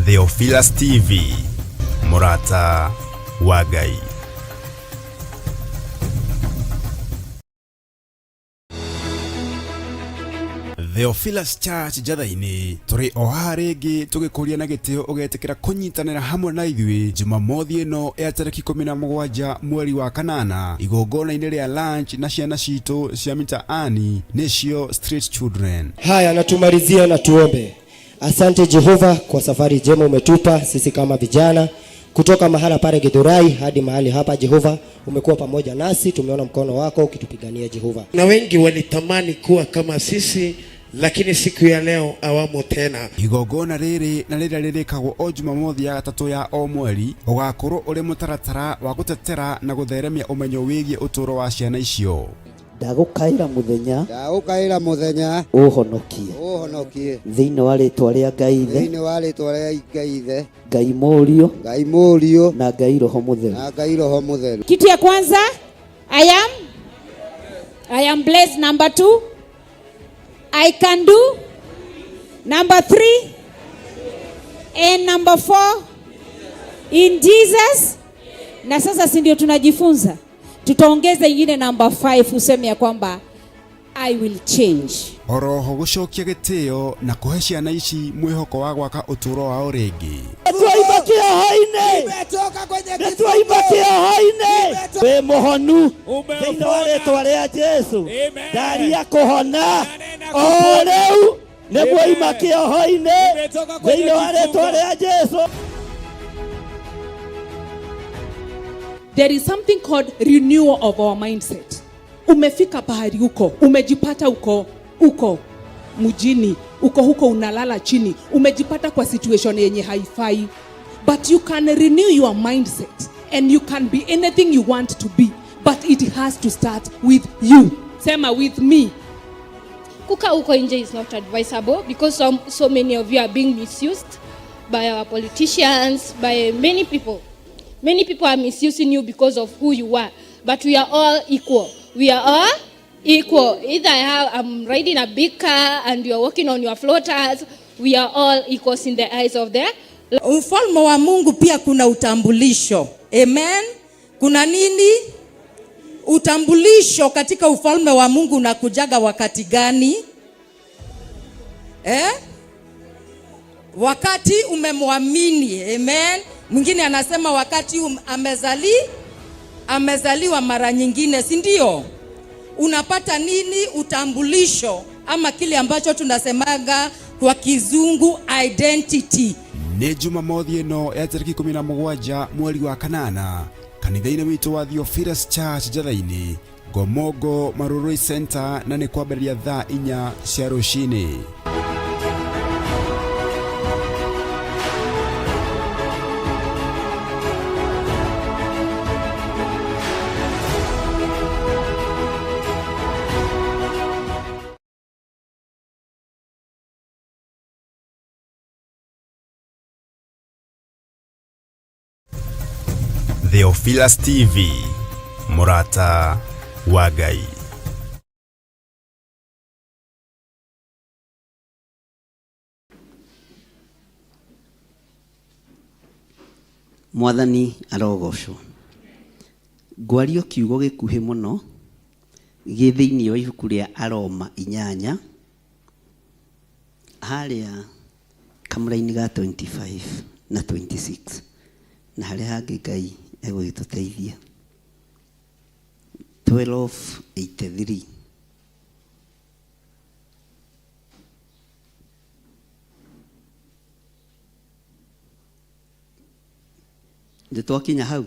Theophilus TV, mũrata wa Ngai. Theophilus Church Njatha-inĩ tũrĩ o haha rĩngĩ tũgĩkũria na gĩtĩo ũgetĩkĩra kũnyitanĩra hamwe na ithuĩ Jumamothi ĩno ya tarĩki 17 mweri wa kanana igongona-inĩ rĩa lunch na ciana citũ cia mitaani nĩcio Street Children. Haya, na tumalizie na tuombe. Asante Jehova kwa safari njema umetupa sisi kama vijana kutoka mahala pale Githurai hadi mahali hapa. Jehova, umekuwa pamoja nasi, tumeona mkono wako ukitupigania Jehova. Na wengi walitamani kuwa kama sisi, lakini siku ya leo hawamo tena. Igongona rĩrĩ na rĩrĩa rĩrĩkagwo o Jumamothi ya gatatũ ya o mweri ũgakorwo ũrĩ mũtaratara wa gũtetera na gũtheremia ũmenyo wĩgiĩ ũtũũro wa ciana icio. Ndagũkaĩra mũthenya. Ndagũkaĩra mũthenya. Ũhonokie. Ũhonokie. Thĩinĩ wa rĩtwa rĩa Ngai Ithe. Thĩinĩ wa rĩtwa rĩa Ngai Ithe. Ngai Mũriũ. Ngai Mũriũ. Na Ngai Roho Mũtheru. Na Ngai Roho Mũtheru. Kitu ya kwanza, I am blessed. Number two, I can do. Number three, and number four, in Jesus. Na sasa si ndio tunajifunza, tutaongeza ingine number five, useme ya kwamba I will change. Oroho gũcokia gĩtĩo na kũhe ciana ici mwĩhoko wa gwaka ũtũũro wao rĩngĩ. Twaima kĩoho-inĩ. Nĩ twaima kĩoho-inĩ. Wĩ mũhonu thĩinĩ wa rĩtwa rĩa Jesu. Ndaria kũhona o rĩu nĩ mwaima kĩoho-inĩ thĩinĩ wa rĩtwa rĩa Jesu. There is something called renewal of our mindset. Umefika pahali uko, umejipata uko uko mjini, uko huko unalala chini, umejipata kwa situation yenye haifai. But you can renew your mindset and you can be anything you want to be, but it has to start with you. Sema with me. Kukaa huko nje is not advisable because so many of you are being misused by our politicians, by many people. Many people are misusing you because of who you are. But we are all equal. We are all equal. Either I'm riding a big car and you are walking on your floaters. We are all equals in the eyes of the Ufalme wa Mungu pia kuna utambulisho. Amen. Kuna nini? Utambulisho katika ufalme wa Mungu unakujaga wakati gani? Eh? Wakati umemwamini. Amen. Mwingine anasema wakati amezaliwa mara nyingine, si ndio? Unapata nini? Utambulisho ama kile ambacho tunasemaga kwa kizungu identity. Nĩ Jumamothi ĩno ya tarĩki 17 mweri wa kanana kanitha-inĩ witũ wa Theophilus Church Njatha-inĩ, Ngomongo Marurui Center, na nĩ kwambĩrĩria thaa 4 cia rũcinĩ. Theophilus TV, mũrata wa Ngai. Mwathani arogocwo. Ngwario kiugo gĩkuhĩ mũno gĩ thĩinĩ wa ibuku rĩa Aroma 8 harĩa kamũraini ga 25 na 26 na harĩa hangĩ Ngai egũgĩtũteithia. 1283. Nĩ twakinya hau.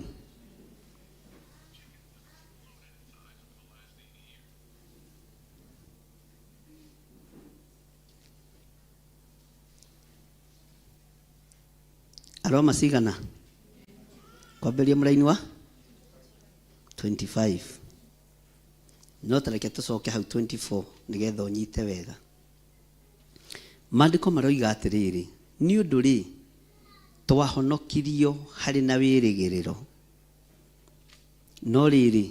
Aroma cigana? Kwambĩrĩria mũraini wa 25, no tareke tũcoke hau 24 nĩgetha ũnyite wega. Maandĩko maroiga atĩrĩrĩ, nĩ ũndũ rĩ twahonokirio harĩ na wĩrĩgĩrĩro, no rĩrĩ,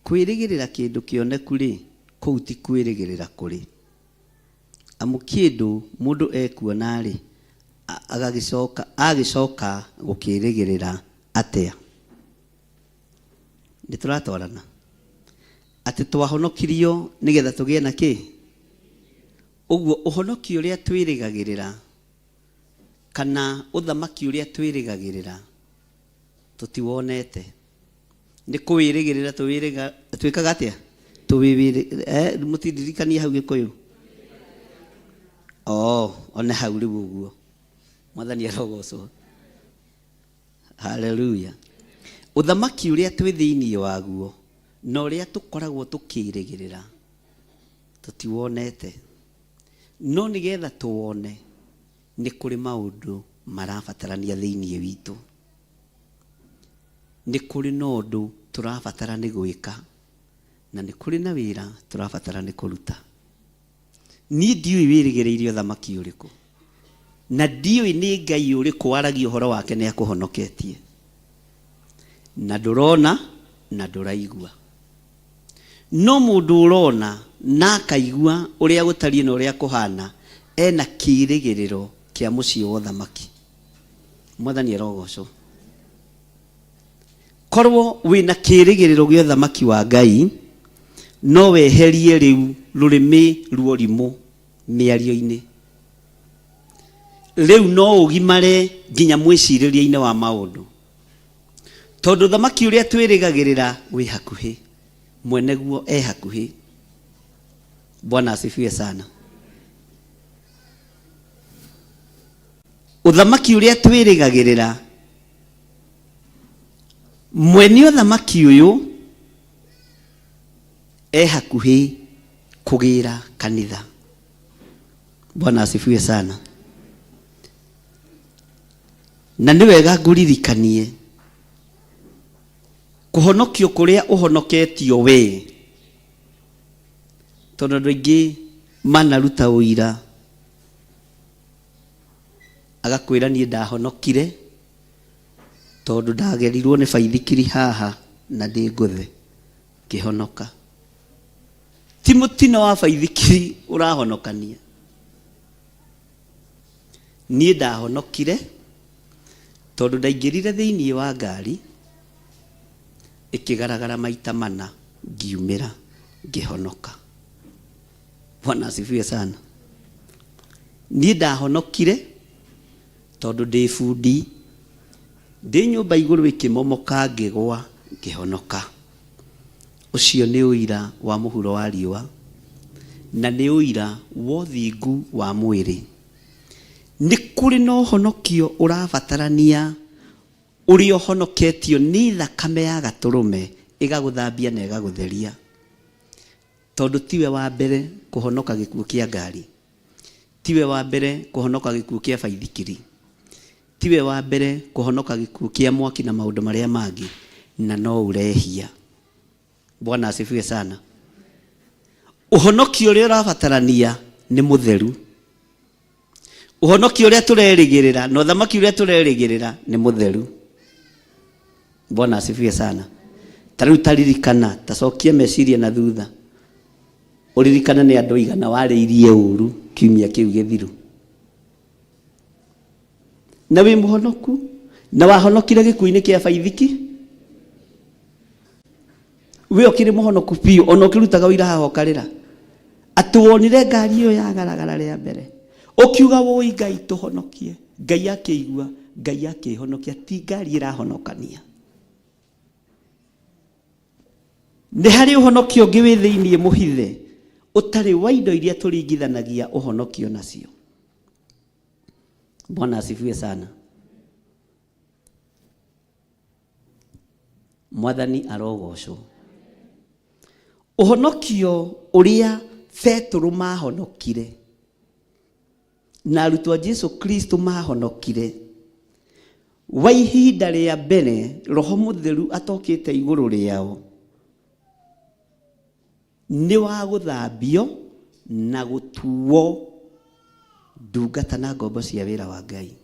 kwĩrĩgĩrĩra kĩndũ kĩoneku rĩ, kũu ti kwĩrĩgĩrĩra kũrĩ. Amu kĩndũ mũndũ ekuona rĩ, Agagĩcoka agĩcoka gũkĩrĩgĩrĩra atĩa? Nĩ tũratwarana atĩ twahonokirio nĩgetha tũgĩe na kĩ? Ũguo ũhonokio ũrĩa twĩrĩgagĩrĩra kana ũthamaki ũrĩa twĩrĩgagĩrĩra tũtiwonete. Nĩ kũwĩrĩgĩrĩra tũwĩrĩga twĩkaga atĩa? Tũwĩwĩrĩ eh, mũtindirikanie hau Gĩkũyũ? Oh, one hau rĩu ũguo. Mwathani arogocwo. Haleluya. Ũthamaki ũrĩa twĩ thĩinĩ waguo na ũrĩa tũkoragwo tũkĩrĩgĩrĩra tũtiwonete. No nĩgetha tũwone nĩ kũrĩ maũndũ marabatarania thĩinĩ witũ. Nĩ kũrĩ na ũndũ tũrabatara nĩ gwĩka na nĩ kũrĩ na wĩra tũrabatara nĩ kũruta. Niĩ ndiũĩ wĩrĩgĩrĩire ũthamaki ũrĩkũ, na ndiũĩ nĩ Ngai ũrĩkũ waragia ũhoro wake nĩ akũhonoketie, na ndũrona na ndũraigua. No mũndũ ũrona na akaigua ũrĩa gũtariĩ na ũrĩa kũhana, ena kĩĩrĩgĩrĩro kĩa mũciĩ wa ũthamaki. Mwathani arogocwo. Korwo wĩna kĩĩrĩgĩrĩro gĩa ũthamaki wa Ngai, no weherie rĩu rũrĩmĩ rwa ũrimũ mĩario-inĩ. Rĩu no ũgimare nginya mwĩcirĩrie-inĩ wa maũndũ. Tondũ ũthamaki ũrĩa twĩrĩgagĩrĩra wĩ hakuhĩ, mwene guo e hakuhĩ. Bwana asifiwe sana. Ũthamaki ũrĩa twĩrĩgagĩrĩra Mwene ũthamaki ũyũ e hakuhĩ kũgĩra kanitha. Bwana asifiwe sana. Na nĩ wega ngũririkanie kũhonokio kũrĩa ũhonoketio we, tondũ andũ aingĩ manaruta ũira agakwĩra niĩ ndahonokire Tondũ ndagerirwo nĩ baithikiri haha na ndĩ ngũthe, ngĩhonoka. Ti mũtino wa baithikiri ũrahonokania. Niĩ ndahonokire tondũ ndaingĩrire thĩinĩ wa ngari ĩkĩgaragara maita mana ngiumĩra ngĩhonoka. Bwana asifiwe sana. Niĩ ndahonokire Tondũ ndĩ bundi, ndĩ nyũmba igũrũ ĩkĩmomoka ngĩgwa ngĩhonoka. Ũcio nĩ ũira wa mũhuro wa riũa, na nĩ ũira wa ũthingu wa mwĩrĩ. Nĩ kũrĩ na ũhonokio ũrabatarania ũrĩa ũhonoketio nĩ thakame ya Gatũrũme ĩgagũthambia na ĩgagũtheria. Tondũ tiwe wa mbere kũhonoka gĩkuũ kĩa ngari. Tiwe wa mbere kũhonoka gĩkuũ kĩa baithikiri. Tiwe wa mbere kũhonoka gĩkuũ kĩa mwaki na maũndũ marĩa mangĩ, na no ũrehia. Bwana asifiwe sana. Ũhonokio ũrĩa ũrabatarania nĩ mũtheru. Ũhonokio ũrĩa tũrerĩgĩrĩra na ũthamaki ũrĩa tũrerĩgĩrĩra nĩ mũtheru. Bwana asifiwe sana. Ta rĩu taririkana, tacokia meciria na thutha. Ũririkane nĩ andũ aigana warĩirie ũru kiumia kĩu gĩthiru. Na wĩ mũhonoku, na wahonokire gĩkuũ-inĩ kĩa baithiki. We ũkĩrĩ mũhonoku biũ, ona ũkĩrutaga ũira haha ũkarĩra. Atĩ wonire ngari ĩyo yagaragara rĩa mbere. Ũkiuga wũi Ngai tũhonokie. Ngai akĩigua, Ngai akĩhonokia, ti ngari ĩrahonokania. Nĩ harĩ ũhonokio ũngĩ wĩ thĩinĩ mũhithe ũtarĩ wa indo iria tũringithanagia ũhonokio nacio. Bwana asifiwe sana. Mwathani arogocwo. Ũhonokio ũrĩa Betũrũ mahonokire na arutwo a Jesu Kristo mahonokire wa ihinda rĩa mbere Roho Mũtheru atokĩte igũrũ rĩao nĩ wa gũthambio na gũtuo ndungata na ngombo cia wĩra wa Ngai.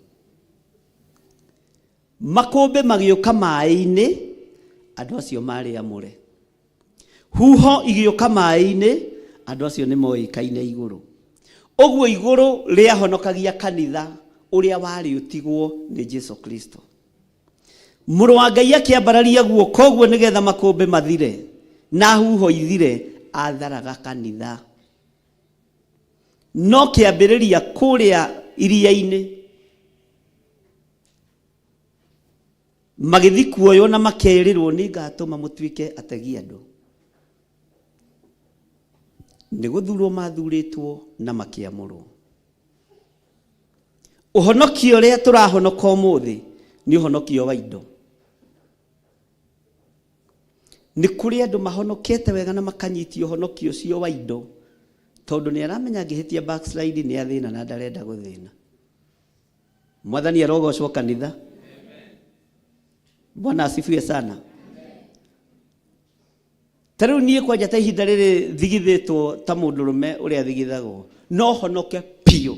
Makũmbĩ magĩũka maĩ-inĩ, andũ acio maarĩ amũre. Huho igĩũka maĩ-inĩ, andũ acio nĩ moĩkaine igũrũ. Ũguo igũrũ rĩahonokagia kanitha Ũrĩa warĩ ũtigwo nĩ Jesu Kristo. Mũrũ wa Ngai akĩambararia guoko ũguo nĩgetha makũmbĩ mathire na huho ithire, atharaga kanitha. No kĩambĩrĩria kũrĩa iria-inĩ magĩthiĩ kuoywo na makerĩrwo nĩ ngatũma mũtuĩke ategi andũ. Nĩ gũthurwo mathurĩtwo na makĩamũrwo. Ũhonokio ũrĩa tũrahonoka ũmũthĩ nĩ ũhonokio wa indo. Nĩ kũrĩ andũ mahonokete wega na makanyitia ũhonokio ũcio wa indo, tondũ nĩ aramenya angĩhĩtia backslide nĩ athĩna na ndarenda gũthĩna. Mwathani arogocwo kanitha. Bwana asifiwe sana. Ta rĩu niĩ kwanja ta ihinda rĩrĩ thigithĩtwo ta mũndũrũme ũrĩa thigithagwo, no honoke biũ.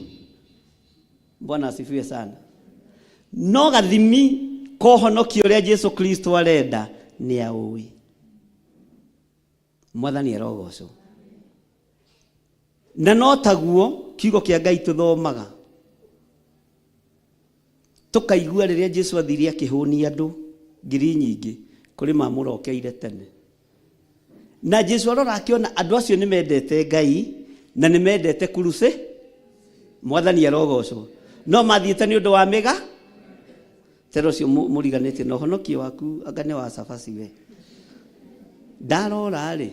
Bwana asifiwe sana. No gathimi ka ũhonokio ũrĩa Jesu Kristo arenda nĩ aũĩ. Mwathani arogocwo. Na no taguo kiugo kĩa Ngai tũthomaga tũkaigua rĩrĩa Jesu athire akĩhũnia andũ ngiri nyingĩ kũrĩ mamũrokeire tene. Na Jesu arora akĩona andũ acio nĩ mendete Ngai na nĩ mendete kuruse. Mwathani arogocwo. No mathiĩte nĩ ũndũ wa mĩga tera ũcio mũriganĩtie na ũhonokio waku anga nĩ wa cabaci we. Ndarora rĩ,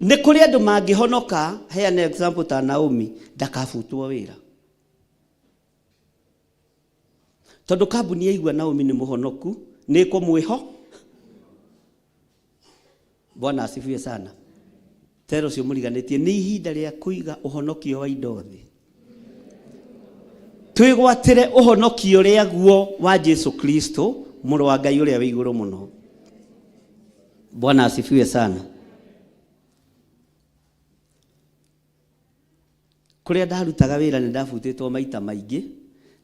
nĩ kũrĩ andũ mangĩhonoka. Heana example ta Naomi, ndakabutwo wĩra tondũ kambuni yaigua Naomi nĩ mũhonoku nĩ ĩkũmwĩho. Bwana asifiwe sana. Tera ũcio mũriganĩtie nĩ ihinda rĩa kũiga ũhonokio wa indo thĩ, twĩgwatĩre ũhonokio ũrĩa guo wa Jesu Kristo mũrũ wa Ngai ũrĩa wĩ igũrũ mũno. Bwana asifiwe sana. Kũrĩa ndarutaga wĩra nĩ ndabutĩtwo maita maingĩ,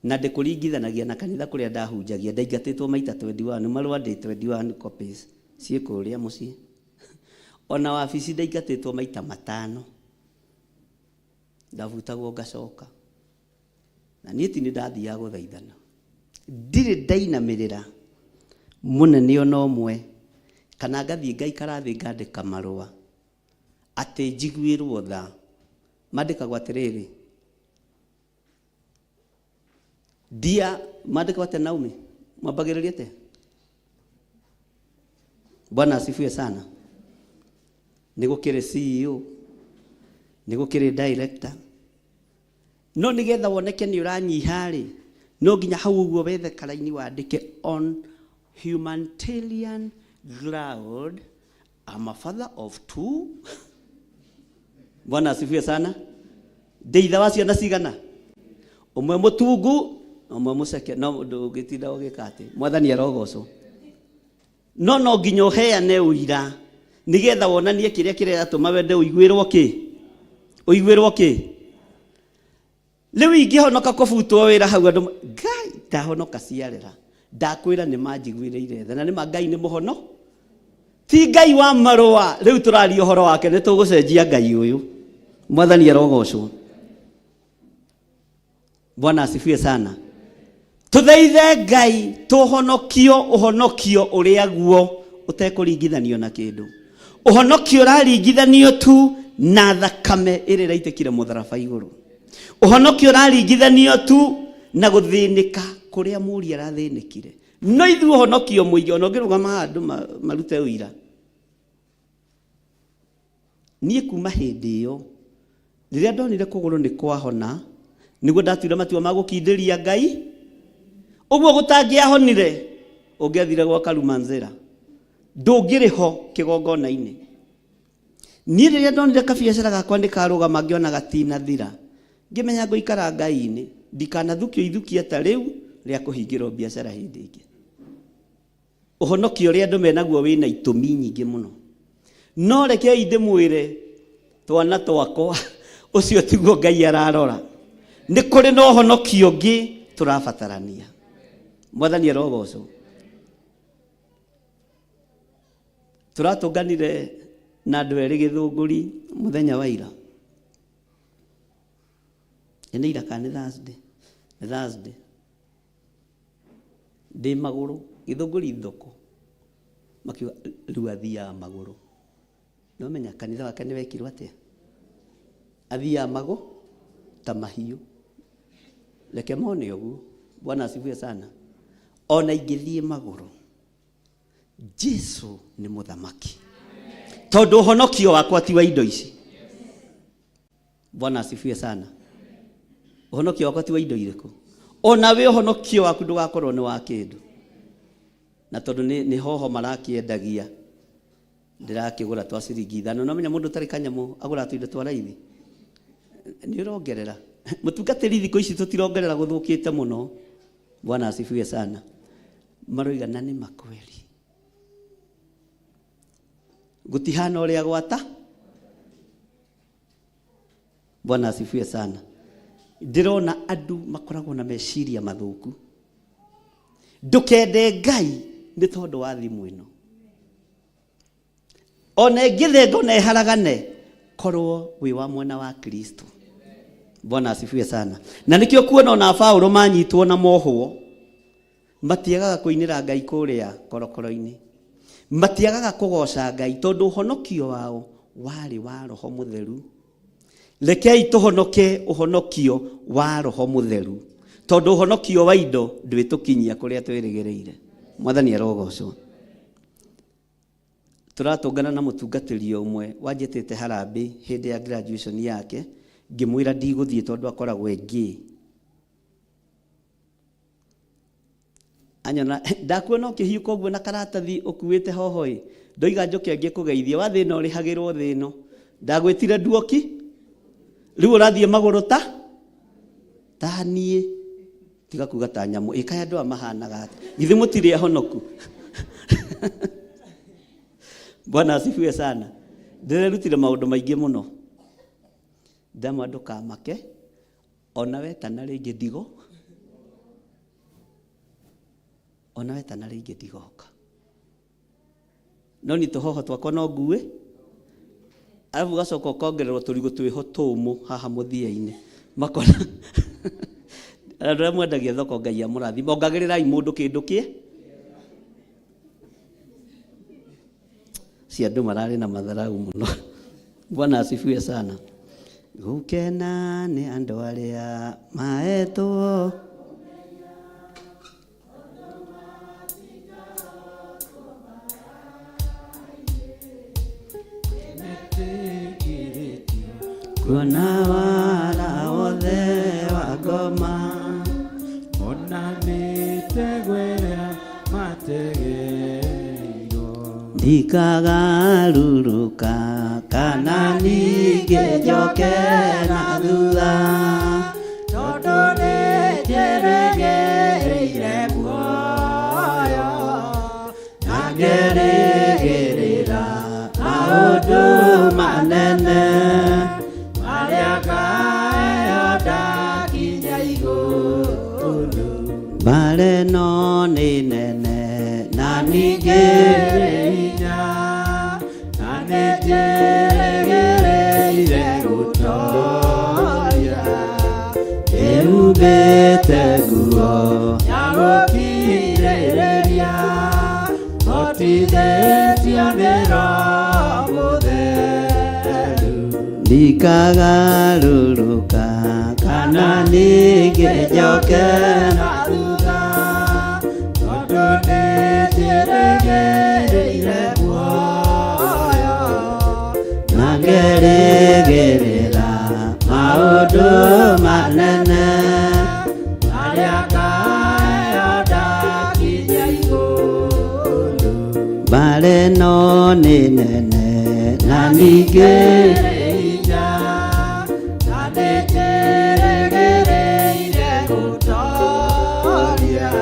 na ndĩkũringithanagia na kanitha kũrĩa ndahunjagia. Ndaingatĩtwo maita 21, marũa ndĩ 21 copies ciĩ kũrĩa mũciĩ. Ona wabici ndaingatĩtwo maita 5, ndabutagwo ngacoka. Na niĩ ti nĩ ndathiaga gũthaithana. Ndirĩ ndainamĩrĩra mũnene ona ũmwe, kana ngathiĩ ngaikara thĩ ngandĩka marũa atĩ njiguĩrwo tha. Mandĩkagwo atĩrĩrĩ, dia mandĩkagwo atĩa Naomi? Mwambagĩrĩria atĩa? Bwana asifiwe sana. Nĩ gũkĩrĩ CEO, nĩ gũkĩrĩ director. No nĩgetha woneke nĩ ũranyiha rĩ, no nginya hau ũguo wethe karaini wandĩke on humanitarian ground, I'm a father of 2. Bwana asifiwe sana. Ndĩ ithe wa ciana cigana? Ũmwe mũtungu na ũmwe mũceke. No ndũngĩtinda ũgĩka atĩ. Mwathani arogocwo. No no nginya ũheane ũira nĩgetha wonanie kĩrĩa kĩratũma wende ũiguĩrwo kĩ? Ũiguĩrwo kĩ? Rĩu ingĩhonoka kũbutwo wĩra hau andũ Ngai ndahonoka ciarera. Ndakwĩra nĩ manjiguĩrĩire tha na nĩ ma Ngai nĩ mũhono. Ti Ngai wa marũa rĩu tũraria ũhoro wake, nĩ tũgũcenjia Ngai ũyũ. Mwathani arogocwo. Bwana asifiwe sana. Tũthaithe Ngai tũhonokio ũhonokio ũrĩa guo ũtekũringithanio na kĩndũ. Ũhonokio ũraringithanio tu na thakame ĩrĩa ĩraitĩkire mũtharaba igũrũ. Ũhonokio ũraringithanio tu na gũthĩnĩka kũrĩa mũriũ arathĩnĩkire. No ithuĩ ũhonokio mũingĩ ona ũngĩrũgama haha andũ marute ũira. Niĩ kuma hĩndĩ ĩyo rĩrĩa ndonire kũgũrũ nĩ kwahona, nĩguo ndatuire matua ma gũkindĩria Ngai. Ũguo gũtangĩahonire, ũngĩathire gwa Karumanzĩra, ndũngĩrĩ ho kĩgongona-inĩ. Niĩ rĩrĩa ndonire kabiacara gakwa nĩ karũgama ngĩona gatinathira, ngĩmenya ngũikara Ngai-inĩ, ndikanathukio ithukia ta rĩu rĩa kũhingĩrwo biacara hĩndĩ ĩngĩ. Ũhonokio ũrĩa andũ menaguo wĩna itũmi nyingĩ mũno. No rekei ndĩmwĩre twana twakwa, ũcio tiguo Ngai ararora. Nĩ kũrĩ na ũhonokio ũngĩ tũrabatarania. Mwathani arogocwo. Tũratũnganire na andũ erĩ Gĩthũngũri mũthenya wa ira. Nĩ ira kana nĩ Thursday? Nĩ Thursday. Ndĩ magũrũ Gĩthũngũri thoko makiuga rĩu athiaga magũrũ. Nĩwamenya kanitha wake nĩ wekirwo atĩa? Athiaga magũ ta mahiũ. Reke mone ũguo. Bwana asifiwe sana. Ona ingĩthiĩ magũrũ Jesu nĩ mũthamaki. Tondũ ũhonokio wakwa ti wa indo ici. Bwana asifiwe sana. Ũhonokio wakwa ti wa indo irĩkũ. Ona we ũhonokio waku ndũgakorwo nĩ wa kĩndũ. Na tondũ nĩ, nĩ hoho marakĩendagia ndĩrakĩgũra twa ciringi ithano. No menya mũndũ ũtarĩ kanyamũ agũraga tũindo twa raithi. Nĩ ũrongerera. Mũtungatĩri thikũ ici tũtirongerera gũthũkĩte mũno. Bwana asifiwe sana. Maroiga na nĩ makweli. Gũtihana ũrĩa gwata. Bwana asifiwe sana. Ndĩrona andũ makoragwo na meciria mathũku. Ndũkende Ngai nĩ tondũ wa thimũ ĩno. Ona ĩngĩthenga ona ĩharagane, korwo wĩ wa mwena wa Kristo. Bwana asifiwe sana. Na nĩkĩo kuona ona Paulo manyitwo na mohwo matiagaga kũinĩra Ngai kũrĩa korokoro-inĩ. Matiagaga kũgoca Ngai tondũ ũhonokio wao warĩ wa Roho Mũtheru. Rekei tũhonoke ũhonokio wa Roho Mũtheru tondũ ũhonokio wa indo ndwĩtũkinyia kũrĩa twĩrĩgĩrĩire. Mwathani arogocwo. Tũratũngana na mũtungatĩri ũmwe wanjĩtĩte harambĩ hĩndĩ ya graduation yake, ngĩmwĩra ndigũthiĩ tondũ akoragwo e gay. Anyona ndakuona ũkĩhiũka ũguo na karatathi ũkuĩte hoho ĩ, ndoiga njũke ngĩkũgeithie, wa thĩna ũrĩhagĩrwo thĩ ĩno. Ndagwĩtire nduoki, rĩu ũrathiĩ magũrũ ta ta niĩ, tiga kuga ta nyamũ. Ĩ kaĩ andũ aya mahanaga atĩa? Githĩ mũtirĩ ahonoku? Bwana asifiwe sana. Ndĩrerutire maũndũ maingĩ mũno. Ndamwa ndũkamake, ona wetana rĩngĩ ndigo, ona wetana rĩngĩ ndigoka. No ni tũhoho twakwa no ngue, arabu ũgacoka ũkongererwo tũrigũ twĩho tũmũ haha mũthia-inĩ. Makona andũ arĩa mwendagia thoko Ngai amũrathime. Ongagĩrĩrai mũndũ kĩndũ kĩ si andũ mararĩ na matharau mũno. Bwana asifiwe sana. Gũkena nĩ andũ arĩa maetwo kuona wara wothe wa ngoma Ona mĩtego ĩrĩa mategeirwo. Ndikagarũrũka kana ningĩ njoke na thutha Tondũ nĩ njĩrĩgĩrĩire muoyo na ngerĩgĩrĩra maũndũ manene marĩa ngaheo ndakinya igũrũ. Mbara ĩno nĩ nene na ningĩ hinya na nĩ njĩrĩgĩrĩire gũtoria ĩhumbĩte nguo ya gũkirĩrĩria hotithĩtio nĩ Roho Mũtheru. Ndikagarũrũka kana ningĩ njoke na thutha tondũ nĩ njĩrĩgĩrĩire muoyo na ngerĩgĩrĩra maũndũ manene marĩa ngaheo ndakinya igũrũ. Mbara ĩno nĩ nene na ningĩ hinya na nĩ njĩrĩgĩrĩire gũtoria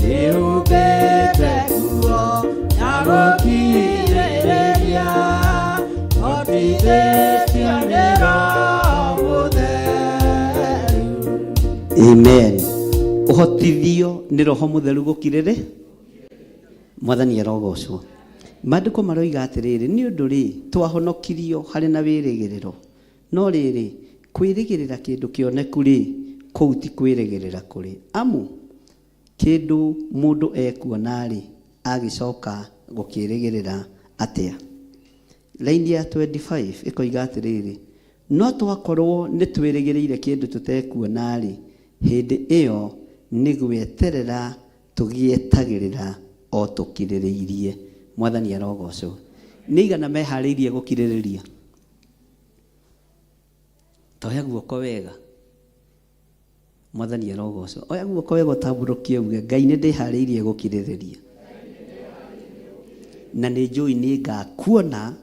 nĩhumbĩte nguo ya gũkirĩrĩria hotithĩtio nĩ Roho Mũtheru. Amen. Ũhotithio nĩ Roho Mũtheru gũkirĩrĩ Mwathani arogocwo. Maandĩko maroiga atĩrĩrĩ, nĩ ũndũ rĩ, twahonokirio harĩ na wĩrĩgĩrĩro, no rĩrĩ, Kwĩrĩgĩrĩra kĩndũ kĩoneku-rĩ, kũu ti kwĩrĩgĩrĩra kũrĩ. Amu kĩndũ mũndũ ekuona-rĩ, agĩcoka gũkĩrĩgĩrĩra atĩa? Raini ya 25 ĩkoiga atĩrĩrĩ, no twakorwo nĩ twĩrĩgĩrĩire kĩndũ tũtekuona-rĩ, hĩndĩ ĩyo nĩ gweterera tũgĩetagĩrĩra o tũkirĩrĩirie. Mwathani arogocwo. Nĩ aigana meharĩirie gũkirĩrĩria? Toya guoko wega. Mwathani arogocwo. Oya guoko wega ũtambũrũkie uge, Ngai nĩ ndĩharĩirie gũkirĩrĩria. Na nĩ njũĩ nĩ ngakuona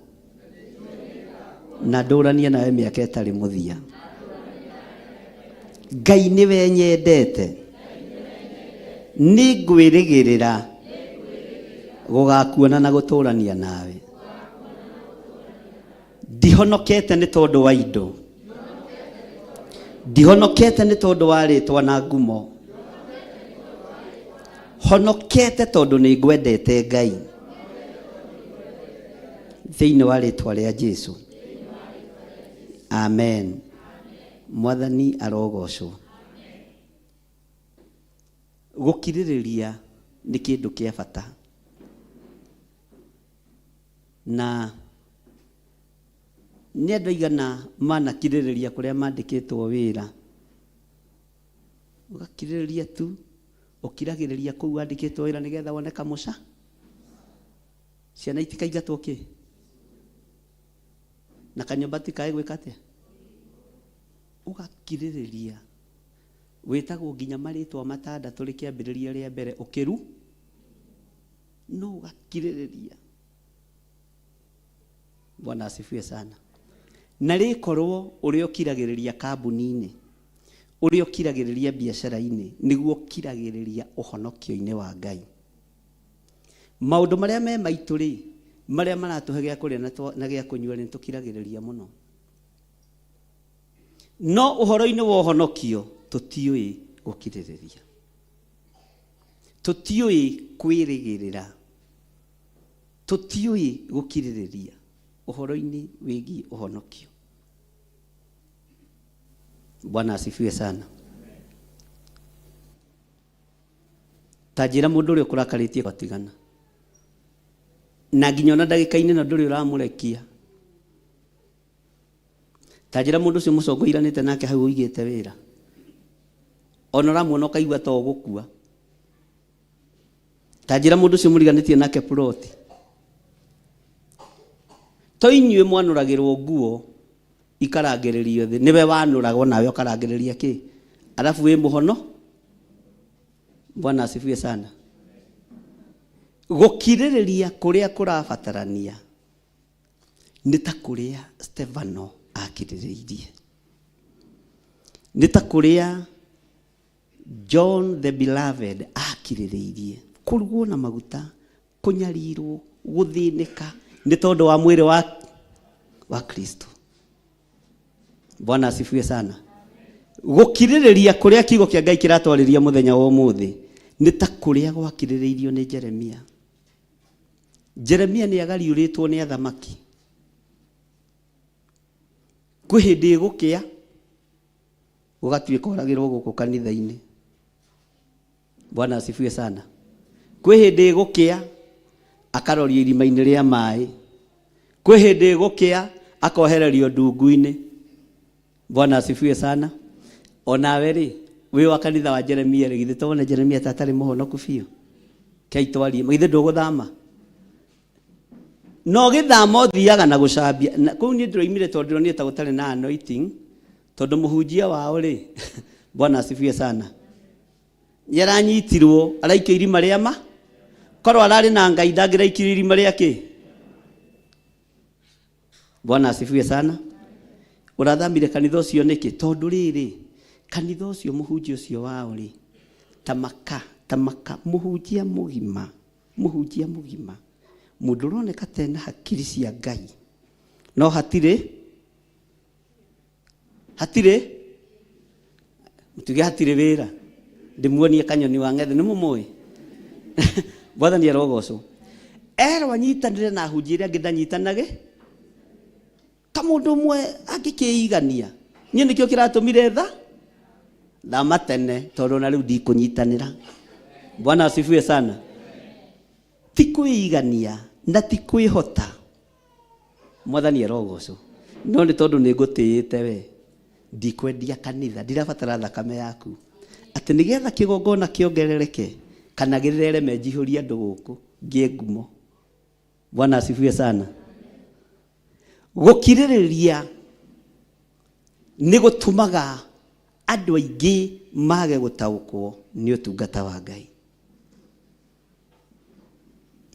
na ndũranie nawe mĩaka ĩtarĩ mũthia. Ngai nĩwe nyendete. Nĩ ngwĩrĩgĩrĩra gũgakuona na gũtũrania nawe. Ndihonokete nĩ tondũ wa indo. Ndihonokete nĩ tondũ wa rĩtwa na ngumo. Honokete tondũ nĩ ngwendete Ngai. Thĩinĩ wa rĩtwa rĩa Jesu. Amen. Mwathani arogocwo. Gũkirĩrĩria nĩ kĩndũ kĩa bata. Na nĩ andũ aigana manakirĩrĩria kũrĩa mandĩkĩtwo wĩra? Ũgakirĩrĩria tu, ũkiragĩrĩria kũu wandĩkĩtwo wĩra nĩgetha wone kamũca? Ciana itikaingatwo kĩ? Na kanyũmba tikae gwĩka atĩa? Ũgakirĩrĩria. Wĩtagwo nginya marĩtwa matandatũ rĩkĩambĩrĩria rĩa mbere ũkĩru no ũgakirĩrĩria. Bwana asifiwe sana. Na rĩkorwo ũrĩa ũkiragĩrĩria kambuni-inĩ, ũrĩa ũkiragĩrĩria biacara-inĩ, nĩguo ũkiragĩrĩria ũhonokio-inĩ wa Ngai. Maũndũ marĩa me maitũ rĩ, marĩa maratũhe gĩa kũrĩa na gĩa kũnyua rĩ, nĩtũkiragĩrĩria mũno. No ũhoro-inĩ wa ũhonokio tũtiũĩ gũkirĩrĩria. Tũtiũĩ kwĩrĩgĩrĩra. Tũtiũĩ gũkirĩrĩria ũhoro-inĩ wĩgiĩ ũhonokio. Bwana asifiwe sana. Ta njĩra mũndũ ũrĩa ũkũrakarĩtie gwatigana. Na nginya ona ndagĩka-inĩ ĩno ndũrĩ ũramũrekia. Ta njĩra mũndũ ũcio mũcongoiranĩte nake hau ũigĩte wĩra. Ona ũramuona ũkaigua ta ũgũkua. Ta njĩra mũndũ ũcio mũriganĩtie nake ploti. To inyuĩ mwanũragĩrwo nguo ikarangĩrĩrio thĩ, nĩwe wanũragwo nawe ũkarangĩrĩria kĩ? Alafu wĩ mũhono. Bwana asifiwe sana. Gũkirĩrĩria kũrĩa kũrabatarania nĩ ta kũrĩa Stefano akirĩrĩirie. Nĩ ta kũrĩa John the Beloved akirĩrĩirie kũrugwo na maguta, kũnyarirwo, gũthĩnĩka nĩ tondũ wa mwĩrĩ wa, wa Kristo. Bwana asifiwe sana. Gũkirĩrĩria kũrĩa kiugo kĩa Ngai kĩratwarĩria mũthenya wa ũmũthĩ nĩ ta kũrĩa gwakirĩrĩirio nĩ Jeremia. Jeremia nĩ agariũrĩtwo nĩ athamaki. Kwĩ hĩndĩ ĩgũkĩa Gũgatuĩka oragĩrwo gũkũ kanitha-inĩ. Bwana asifiwe sana. Kwĩ hĩndĩ ĩgũkĩa akarorio irima-inĩ rĩa maĩ. Kwĩ hĩndĩ ĩgũkĩa akohererio ndungu-inĩ. Bwana asifiwe sana. Onawe rĩ, wĩ wa kanitha wa Jeremia rĩ, githĩ to wone Jeremia ta atarĩ mũhonoku biũ? Kei twarie, githĩ ndũgũthama? Na ũgĩthama ũthiaga na gũcambia. Na kũu niĩ ndĩroimire tondũ ndĩronire ta gũtarĩ na anointing. Tondũ mũhunjia wao rĩ, Bwana asifiwe sana, nĩ aranyitirwo araikio irima rĩa ma korwo ararĩ na Ngai ndangĩraikirio irima rĩa kĩ. Bwana asifiwe sana. Ũrathamire kanitha ũcio nĩkĩ? Tondũ rĩrĩ, kanitha ũcio mũhunjia ũcio wao rĩ, tamaka tamaka mũhunjia mũgima, mũhunjia mũgima, mũndũ ũroneka tena hakiri cia Ngai, no hatirĩ hatirĩ tuge hatirĩ wĩra ndĩmuonie kanyoni wa ng'ethe nĩ mũmũĩ mwathani arogocwo erwo anyitanĩre na ahunjia arĩa angĩ ndanyitanage kamũndũ ũmwe angĩkĩigania. Niĩ nĩkĩo kĩratũmire tha thama tene tondũ na rĩu ndikũnyitanĩra. Bwana asifiwe sana. Ti kwĩigania na ti kwĩhota, Mwathani arogocwo, no nĩ tondũ nĩ ngũtĩĩte we, ndikwendia kanitha, ndirabatara thakame yaku atĩ nĩgetha kĩgongona kĩongerereke kana gĩthereme njihũrie andũ gũkũ ngĩe ngumo. Bwana asifiwe sana. Gũkirĩrĩria nĩ gũtũmaga andũ aingĩ mage gũtaũkwo nĩ ũtungata wa Ngai.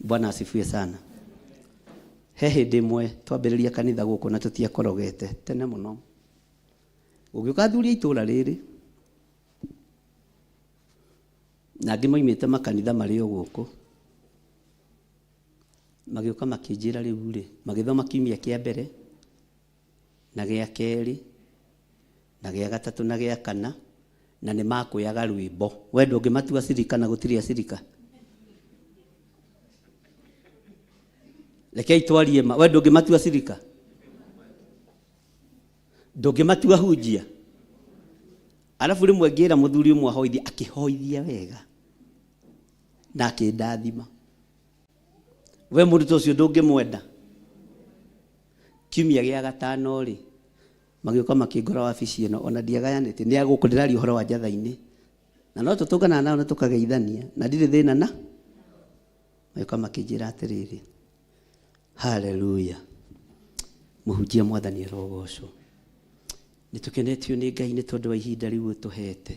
Bwana asifiwe sana. He hĩndĩ ĩmwe twambĩrĩria kanitha gũkũ na tũtiakorogete tene mũno, gũgĩũka athuri a itũũra rĩrĩ na angĩ moimĩte makanitha marĩ o gũkũ, magĩũka makĩnjĩra rĩu rĩ, magĩthoma kiumia kĩa mbere na gĩa kerĩ na gĩa gatatũ na gĩa kana, na nĩ makwĩaga rwĩmbo. We ndũngĩmatua cirika na gũtirĩ acirika. Rekei twarie ma, we ndũngĩmatua cirika, ndũngĩmatua hunjia. Arabu rĩmwe ngĩra mũthuri ũmwe ahoithie, akĩhoithia wega na akĩndathima. We mũndũ ta ũcio ndũngĩmwenda. Kiumia gĩa gatano rĩ, magĩũka makĩngora wabici ĩno, ona ndiagayanĩtie, nĩ agũkũ ndĩraria ũhoro wa njatha-inĩ, na no tũtũnganaga nao na tũkageithania na ndirĩ thĩna na magĩũka makĩnjĩra atĩrĩrĩ, haleluya, mũhunjia Mwathani arogocwo, nĩ tũkenetio nĩ Ngai nĩ tondũ wa ihinda rĩu ũtũhete,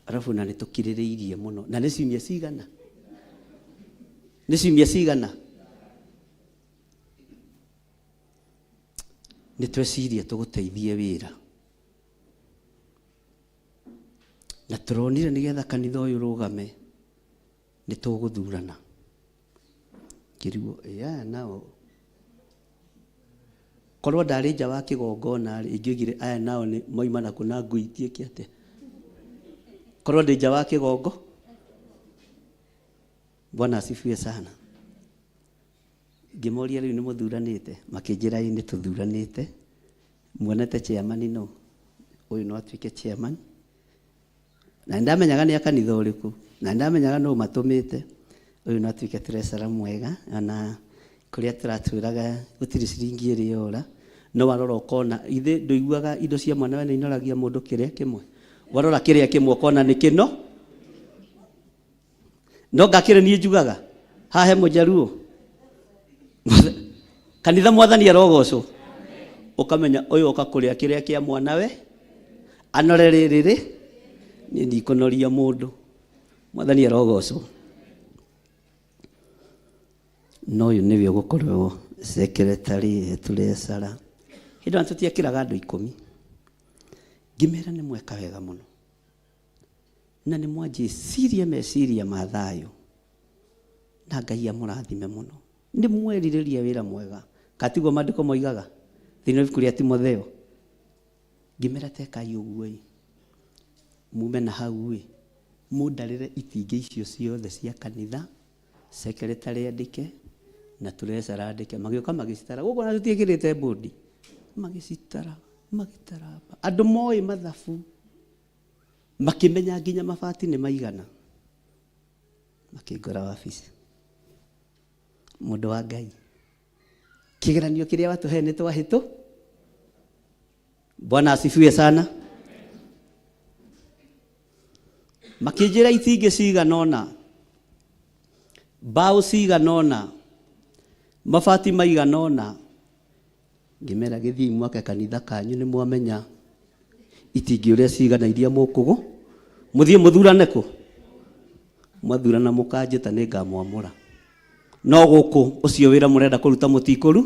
arabu na nĩ tũkirĩrĩirie mũno, na nĩ ciumia cigana, nĩ ciumia cigana, nĩ tweciria tũgũteithie wĩra, na tũronire nĩgetha kanitha ũyũ ũrũgame nĩ tũgũthurana. Ngĩrigwo, ĩ aya nao korwo ndarĩ nja wa kĩgongona rĩ, ingĩoigire aya nao nĩ moima na kũ na ngui itiĩke atĩa, korwo ndĩ nja wa kĩgongo. Bwana asifiwe sana. Ngĩmoria rĩu nĩ mũthuranĩte, makĩnjĩra ĩ nĩ tũthuranĩte, muonete chairman no ũyũ no atuĩke chairman, na nĩndamenyaga nĩ a kanitha ũrĩkũ, na nĩndamenyaga nũ matũmĩte, ũyũ no atuĩke treasurer mwega, ona kũrĩa tũratwĩraga gũtirĩ ciringi ĩrĩ yora, no warora ũkona ithe ndũiguaga indo cia mwana we nĩ inoragia mũndũ kĩrĩa kĩmwe, warora kĩrĩa kĩmwe ũkona nĩ kĩno, no ngakĩrĩ niĩ njugaga hahe mũjaruo kanitha Mwathani arogocwo, ũkamenya ũyũ oka kũrĩa kĩrĩa kĩa mwana we anore rĩrĩ rĩ, niĩ ndikũnoria mũndũ. Mwathani arogocwo. No ũyũ nĩwe ũgũkorwo secretary treasurer. Hĩndĩ ĩyo tũtiekĩraga andũ 10, ngĩmera nĩ mweka wega mũno na nĩ mwanjĩciria meciria ma thayũ, na Ngai amũrathime mũno, nĩ mwerirĩria wĩra mwega, katiguo maandĩko moigaga thĩinĩ wa ibuku rĩa Timotheo. Ngĩmera tekai ũguo ĩ, mume na hau ĩ, mũndarĩre itingĩ icio ciothe cia kanitha, secretary andĩke na treasurer andĩke. Magĩũka magĩcitara gũkũ na tũtiĩkĩrĩte bodi, magĩcitara magĩtaramba, andũ moĩ mathabu makĩmenya nginya mabati nĩ maigana, makĩngora wabici. Mũndũ wa Ngai, kĩgeranio kĩrĩa watũhe nĩ twahĩtũ. Bwana asifiwe sana. Makĩnjĩra itingĩ cigana ũna, mbaũ cigana ũna, mabati maigana ũna. Ngĩmera gĩthiĩ mwake kanitha kanyu nĩ mwamenya itingĩ ũrĩa cigana iria mũkũgũ, mũthiĩ mũthurane kũ, mwathurana mũkanjĩta nĩ ngamwamũra, no gũkũ ũcio wĩra mũrenda kũruta mũtikũru.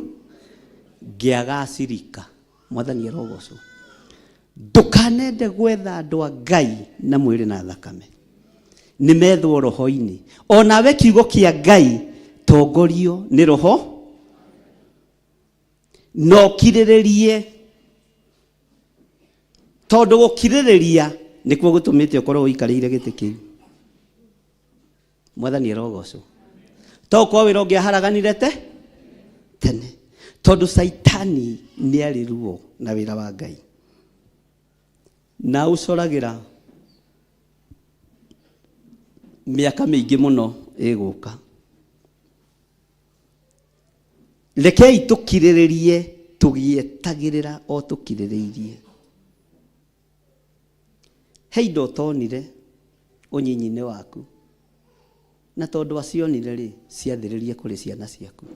Ngĩaga acirika. Mwathani arogocwo. Ndũkanende gwetha andũ a Ngai na mwĩrĩ na thakame, nĩ methwo roho-inĩ. Onawe kiugo kĩa Ngai tongorio nĩ roho, na ũkirĩrĩrie, tondũ gũkirĩrĩria nĩkuo gũtũmĩte ũkorwo ũikarĩire gĩtĩ kĩu. Mwathani arogocwo. To ũkorwo wĩra ũngĩaharaganire te tene, tondũ Caitani nĩ arĩ ruo na wĩra wa Ngai. Na ũcoragĩra mĩaka mĩingĩ mũno ĩgũka. Rekei tũkirĩrĩrie tũgĩetagĩrĩra o tũkirĩrĩirie. He indo ũtonire ũnyinyi-inĩ waku, na tondũ acionire rĩ, ciathĩrĩrie kũrĩ ciana ciaku.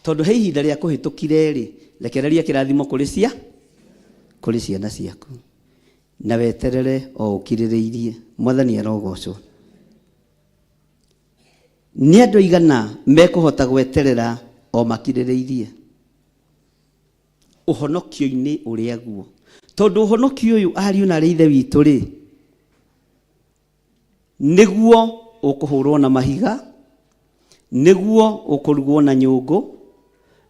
Tondũ he ihinda rĩa kũhĩtũkire rĩ, rekereria kĩrathimo kũrĩ cia kũrĩ ciana ciaku, na weterere o ũkirĩrĩirie. Mwathani arogocwo. Nĩ andũ aigana mekũhota gweterera o makirĩrĩirie ũhonokio-inĩ ũrĩa guo? Tondũ ũhonokio ũyũ, ariũ na arĩ ithe witũ rĩ, nĩguo ũkũhũrwo na mahiga, nĩguo ũkũrugwo na nyũngũ,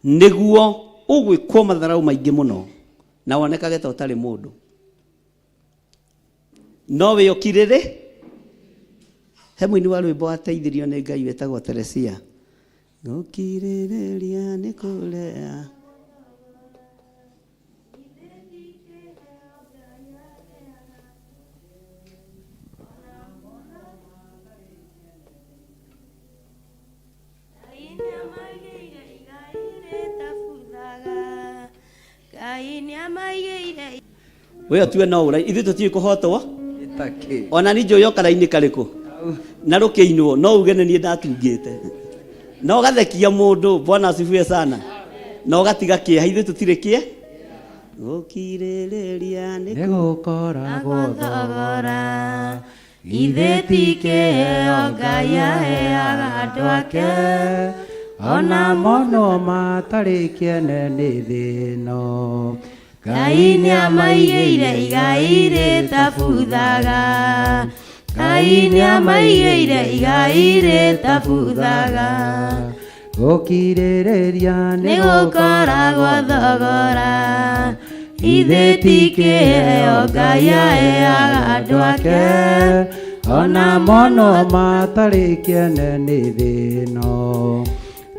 nĩguo ũgwĩkwo matharau maingĩ mũno na wonekage ta ũtarĩ mũndũ. No wĩ ũkirĩrĩ. He mũini wa rwĩmbo wateithirio nĩ Ngai wĩtagwo Teresia. Gũkirĩrĩria nĩ kũrea. We ũtue no ũrai ithuĩ tũtiũĩ kũhotwo ona ni njũĩ okarainĩ karĩkũ na rũkĩinwo no uge nĩ niĩ ndatungĩte na ũgathekia mũndũ. Bwana asifiwe sana. Na ũgatiga kĩeha, ithuĩ tũtirĩ kĩe gũkirĩrĩria nĩ nĩ gũkoragwo thogora. Githĩ ti kĩheo Ngai aheaga andũ ake, ona mono matarĩ kĩene nĩ thĩ ĩno? Ngai nĩamaigĩire igai rĩtabuthaga. Ngai nĩamaigĩire igai rĩtabuthaga. Gũkirĩrĩria nĩ gũkoragwo thogora. Githĩ ti kĩheo Ngai aheaga andũ ake, ona mono matarĩ kĩene nĩ thĩ ĩno?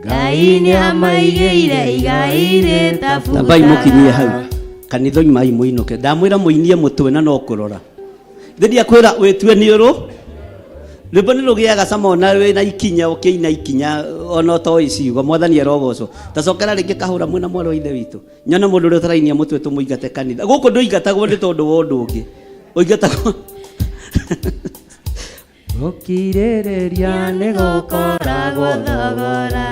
Ngai nĩamaigĩire igai rĩtabuthaga. Tambai mũkinyie hau kanitha oimai mũinũke. Ndamwĩra mũinie mũtwe na no kũrora thĩ kwĩra wĩtue nĩ ũrũ rwĩmbo nĩ rũgĩaga cama ona wĩna ikinya ũkĩina ikinya ona ũtoĩ ciugo. Mwathani arogocwo. Tacokera rĩngĩ kahũra mwĩna mwarĩ wa ithe witũ, nyone mũndũ ũrĩa ũtarainia mũtwe tũmũingate kanitha gũkũ. Ndũingatagwo nĩ tondũ wa ũndũ ũngĩ, ũingatagwo. Gũkirĩrĩria nĩ gũkoragwo thogora.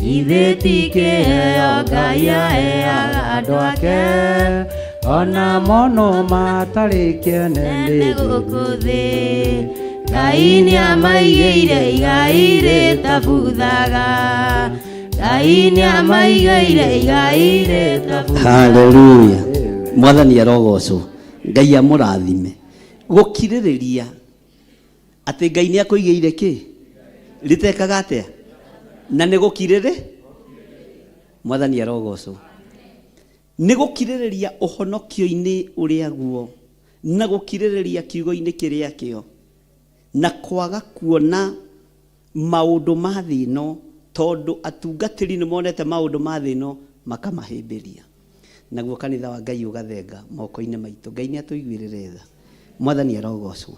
Githĩ ti kĩheo Ngai aheaga andũ ake, ona mono matarĩ kĩene nĩ gũkũ thĩ? Ngai nĩamaigĩire igai rĩtabuthaga. Ngai nĩamaigĩire igai rĩtabuthaga. Haleluya, mwathani arogocwo. Ngai amũrathime. Gũkirĩrĩria atĩ Ngai nĩ akũigĩire kĩ rĩtekaga atĩa na nĩ gũkirĩrĩ. Mwathani arogocwo. Nĩ gũkirĩrĩria ũhonokio-inĩ ũrĩa guo na gũkirĩrĩria kiugo-inĩ kĩrĩa kĩo na kwaga kuona maũndũ ma thĩ ĩno, tondũ atungatĩri nĩ monete maũndũ ma thĩ ĩno makamahĩmbĩria, naguo kanitha wa Ngai ũgathenga moko-inĩ maitũ. Ngai nĩ atũiguĩrĩre tha. Mwathani arogocwo.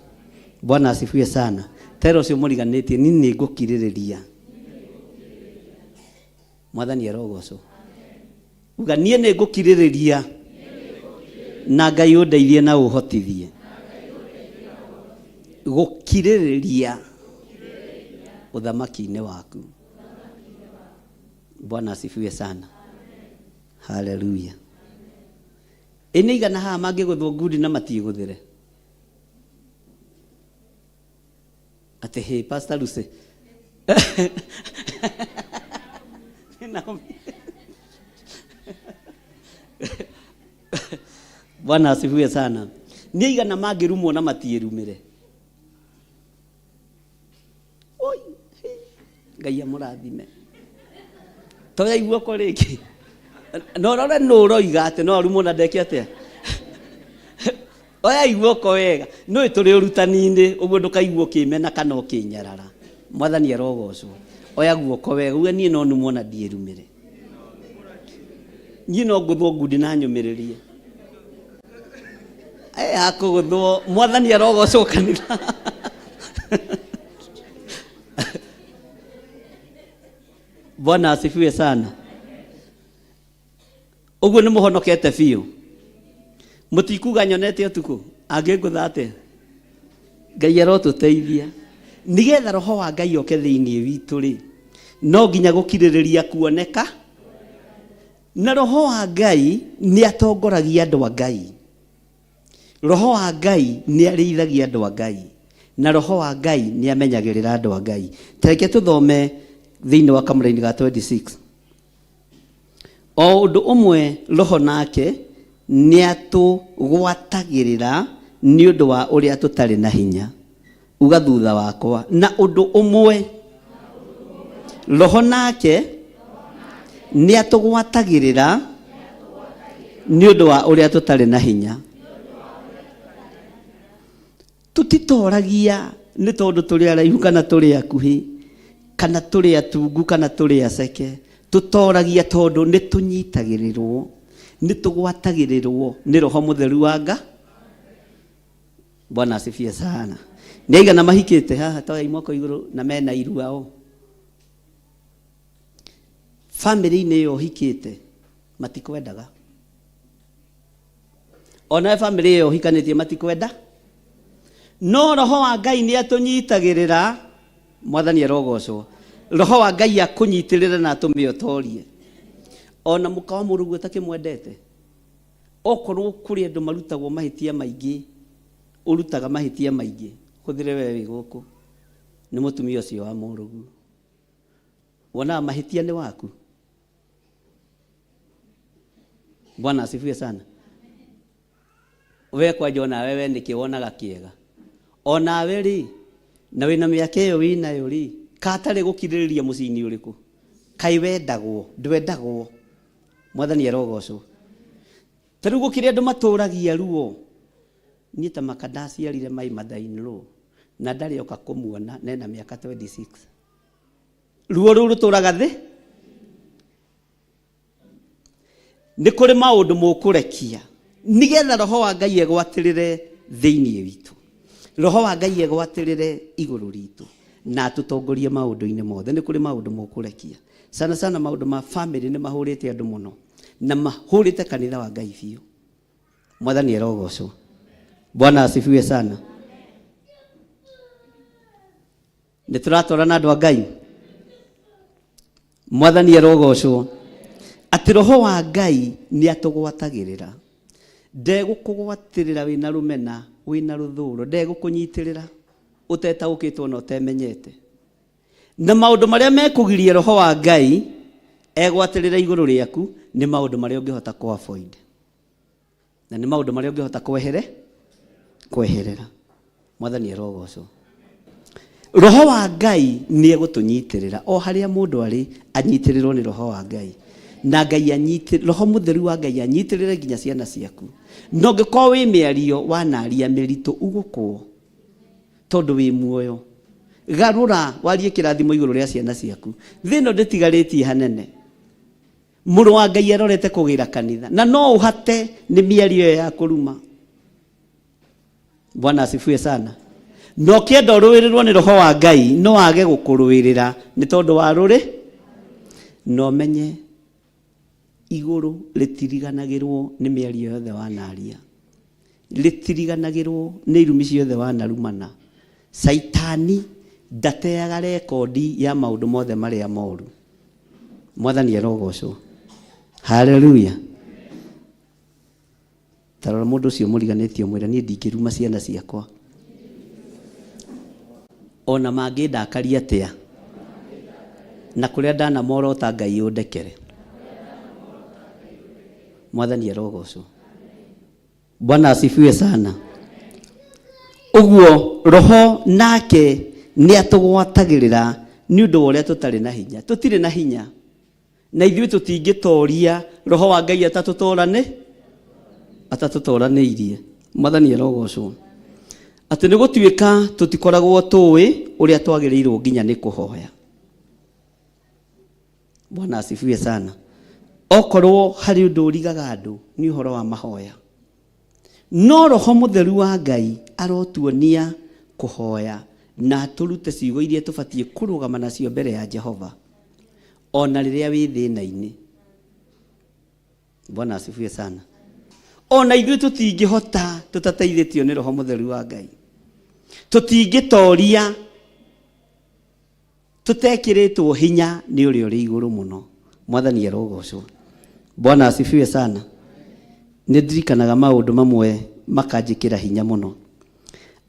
Bwana asifiwe sana. Tera ũcio mũriganĩtie, niĩ nĩ ngũkirĩrĩria. Mwathani arogocwo. Uga, niĩ nĩ ngũkirĩrĩria na Ngai ũndeithie na ũhotithie gũkirĩrĩria ũthamaki-inĩ waku. Bwana asifiwe sana. Haleluya. Ĩ nĩ igana haha mangĩgũthwo ngundi na matiĩgũthĩre atĩ hĩ Pastor Lucy. Naomi. Bwana asifiwe sana. Nĩ igana mangĩrumwo na matiĩrumĩre? Oi, Ngai amũrathime. Toyai guoko rĩngĩ no rore nũ ũroiga atĩ no arumwo na ndeke atĩa. Oyai guoko wega. Nĩũĩ tũrĩ ũrutani-inĩ ũguo, ndũkaigua ũkĩmena kana ũkĩnyarara. Mwathani arogocwo. Oya guoko wega uge, niĩ no numwo na ndiĩrumĩre, niĩ no ngũthwo ngundi na nyũmĩrĩrie. Hakũgũthwo mwathani arogocwo kanitha. Bwana asifiwe sana. Ũguo nĩ mũhonokete biũ. Mũtikuga nyonete ũtukũ angĩngũtha atĩa? Ngai arotũteithia. Nĩgetha roho wa Ngai oke thĩinĩ witũ rĩ, no nginya gũkirĩrĩria kuoneka. Na roho wa Ngai nĩ atongoragia andũ a Ngai. Roho wa Ngai nĩ arĩithagia andũ a Ngai. Na roho wa Ngai nĩ amenyagĩrĩra andũ a Ngai. Ta reke tũthome thĩinĩ wa kamũraini ga 26. O ũndũ ũmwe roho nake nĩ atũgwatagĩrĩra nĩ ũndũ wa ũrĩa tũtarĩ na hinya. Uga thutha wakwa, na ũndũ ũmwe roho nake nĩ atũgwatagĩrĩra nĩ ũndũ wa ũrĩa tũtarĩ na hinya. Tũtitoragia nĩ tondũ tũrĩ araihu kana tũrĩ akuhĩ kana tũrĩ atungu kana tũrĩ aceke. Tũtoragia tondũ nĩ tũnyitagĩrĩrwo, nĩ tũgwatagĩrĩrwo nĩ roho mũtheru wa Nga. Bwana asifiwe sana. Nĩ aigana mahikĩte haha toyai moko igũrũ na mena irua o. Famĩlĩ-inĩ ĩyo ũhikĩte matikwendaga. Onawe famĩlĩ ĩyo ũhikanĩtie matikwenda. No roho wa Ngai nĩ atũnyitagĩrĩra. Mwathani arogocwo. Roho wa Ngai akũnyitĩrĩre na atũme ũtorie. Ona mũka wa mũrũguo ũtakĩmwendete, okorwo kũrĩ andũ marutagwo mahĩtia maingĩ, ũrutaga mahĩtia maingĩ, hũthĩre we wĩ gũkũ, nĩ mũtumia ũcio wa mũrũguo. Wonaga mahĩtia nĩ waku. Bwana asifiwe sana. We kwanja onawe we nĩkĩ wonaga kĩega? Onawe rĩ, na wĩna mĩaka ĩyo wĩnayo rĩ, katarĩ gũkirĩrĩria mũciĩ-inĩ ũrĩkũ? Kaĩ wendagwo? Ndwendagwo. Mwathani arogocwo. Ta rĩu gũkĩrĩ andũ matũragia ruo. Niĩ ta maka ndaciarire my mother in law na ndarĩ oka kũmuona na ena mĩaka 26. Ruo rũu rũtũraga thĩ. Nĩ kũrĩ maũndũ mũkũrekia nĩgetha roho wa Ngai egwatĩrĩre thĩinĩ witũ. Roho wa Ngai egwatĩrĩre igũrũ ritũ na atũtongorie maũndũ-inĩ mothe. Nĩ kũrĩ maũndũ mũkũrekia. Sana sana maũndũ ma family nĩ mahũrĩte andũ mũno na mahũrĩte kanitha wa Ngai biũ. Mwathani arogocwo. Bwana asifiwe sana. Nĩ tũratwarana andũ a Ngai. Mwathani arogocwo. Atĩ roho wa Ngai nĩ atũgwatagĩrĩra. Ndegũkũgwatĩrĩra wĩna rũmena, wĩna rũthũro, ndegũkũnyitĩrĩra ũtetaũkĩtwo na ũtemenyete. Na maũndũ marĩa mekũgiria roho wa Ngai egwatĩrĩre igũrũ rĩaku nĩ maũndũ marĩa ũngĩhota kũ avoid. Na nĩ maũndũ marĩa ũngĩhota kwehere kweherera. Mwathani arogocwo. Roho wa Ngai nĩ egũtũnyitĩrĩra o harĩa mũndũ arĩ, anyitĩrĩrwo nĩ roho wa Ngai. Na Ngai anyitĩ, roho mũtheru wa Ngai anyitĩrĩre nginya ciana ciaku. Na ũngĩkorwo wĩ mĩario wanaria mĩritũ ugũkwo tondũ wĩ muoyo. Garũra warie kĩrathimo igũrũ rĩa ciana ciaku. Thĩ ĩno ndĩtigarĩtie hanene. Mũrũ wa Ngai arorete kũgĩra kanitha na no ũhate nĩ mĩario ĩyo ya kũruma. Bwana asifiwe sana. Na ũkĩenda ũrũĩrĩrwo nĩ roho wa Ngai no age gũkũrũĩrĩra nĩ tondũ wa rũrĩ. Na ũmenye igũrũ rĩtiriganagĩrwo nĩ mĩario yothe wanaria, rĩtiriganagĩrwo nĩ irumi ciothe wanarumana. Caitani ndateaga rekondi ya maũndũ mothe marĩa moru. Mwathani arogocwo. Haleluya. Ta rora mũndũ ũcio mũriganĩtie ũmwĩre niĩ ndingĩruma ciana ciakwa. Ona mangĩndakaria atĩa. Na kũrĩa ndanamorota Ngai ũndekere. Mwathani arogocwo. Bwana asifiwe sana. Ũguo roho nake nĩ atũgwatagĩrĩra nĩ ũndũ wa ũrĩa tũtarĩ na hinya. Tũtirĩ na hinya. Na ithuĩ tũtingĩtoria roho wa Ngai atatũtorane, atatũtoranĩirie. Mwathani arogocwo. Atĩ nĩ gũtuĩka tũtikoragwo tũĩ ũrĩa twagĩrĩirwo nginya nĩ kũhoya. Bwana asifiwe sana. Okorwo harĩ ũndũ ũrigaga andũ nĩ ũhoro wa mahoya. No Roho Mũtheru wa Ngai arotuonia kũhoya na atũrute ciugo iria tũbatiĩ kũrũgama nacio mbere ya Jehova o na rĩrĩa wĩ thĩna-inĩ. Bwana asifiwe sana. O na ithuĩ tũtingĩhota tũtateithĩtio nĩ Roho Mũtheru wa Ngai. Tũtingĩtoria tũtekĩrĩtwo hinya nĩ ũrĩa ũrĩ igũrũ mũno. Mwathani arogocwo. Bwana asifiwe sana. Nĩ ndirikanaga maũndũ mamwe makanjĩkĩra hinya mũno.